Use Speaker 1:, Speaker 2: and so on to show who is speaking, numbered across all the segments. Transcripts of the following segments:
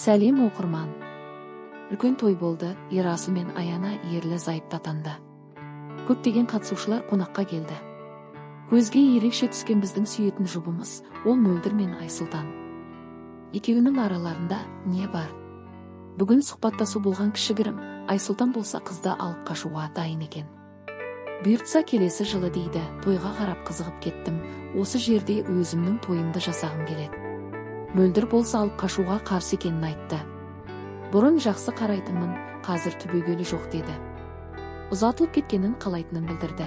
Speaker 1: Сәлем, оқырман. Үлкен той болды, Ерасыл мен Аяна ерлі зайыпты атанды. Көптеген қатысушылар қонаққа келді. Көзге ерекше түскен біздің сүйетін жұбымыз, ол Мөлдір мен Айсұлтан. Екеуінің араларында не бар? Бүгін сұхбаттасу болған кішігірім, Айсұлтан болса қызды алып қашуға дайын екен. Бұйыртса келесі жылы дейді, тойға қарап қызығып кеттім, осы жерде өзімнің тойымды жасағым келеді. Мөлдір болса алып қашуға қарсы екенін айтты. Бұрын жақсы қарайтынмын, қазір түбегейлі жоқ деді. Ұзатылып кеткенін қалайтынын білдірді.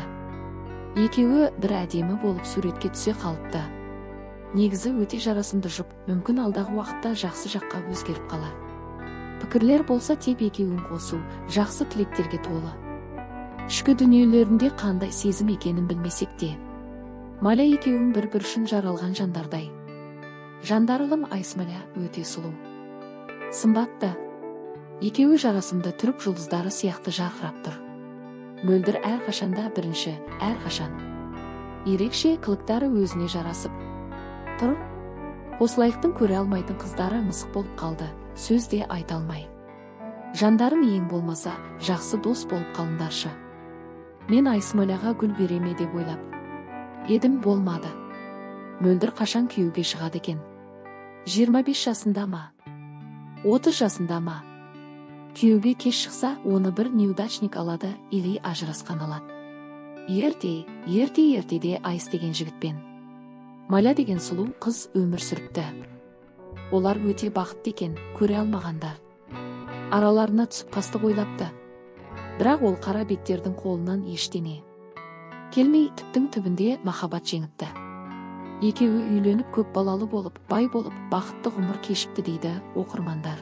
Speaker 1: Екеуі бір әдемі болып суретке түсе қалыпты. Негізі өте жарасымды жұп, мүмкін алдағы уақытта жақсы жаққа өзгеріп қалар. Пікірлер болса тек екеуін қосу, жақсы тілектерге толы. Ішкі дүниелерінде қандай сезім екенін білмесек те. Маля екеуін бір-бір үшін жаралған жандардай. Жандарылым Айсмаля өте сұлу. Сымбатты. Екеуі жарасымды түрік жұлдыздары сияқты жарқырап тұр. Мөлдір әрқашанда бірінші, әрқашан. Ерекше қылықтары өзіне жарасып тұр. Қосылайықтың көре алмайтын қыздары мысық болып қалды, сөз де айта алмай. Жандарым ең болмаса, жақсы дос болып қалыңдаршы. Мен Айсмаляға гүл береме деп ойлап едім, болмады. Мөлдір қашан күйеуге шығады екен? 25 жасында ма? 30 жасында ма? Күйеуге кеш шықса, оны бір неудачник алады или ажырасқан алады. Ерте, ерте ертеде Айс деген жігітпен Маля деген сұлу қыз өмір сүріпті. Олар өте бақытты екен, көре алмағандар. Араларына түсіп қастық ойлапты. Бірақ ол қара беттердің қолынан ештеңе келмей, түптің түбінде махаббат жеңіпті. Екеуі үйленіп, көп балалы болып, бай болып, бақытты ғұмыр кешіпті дейді оқырмандар.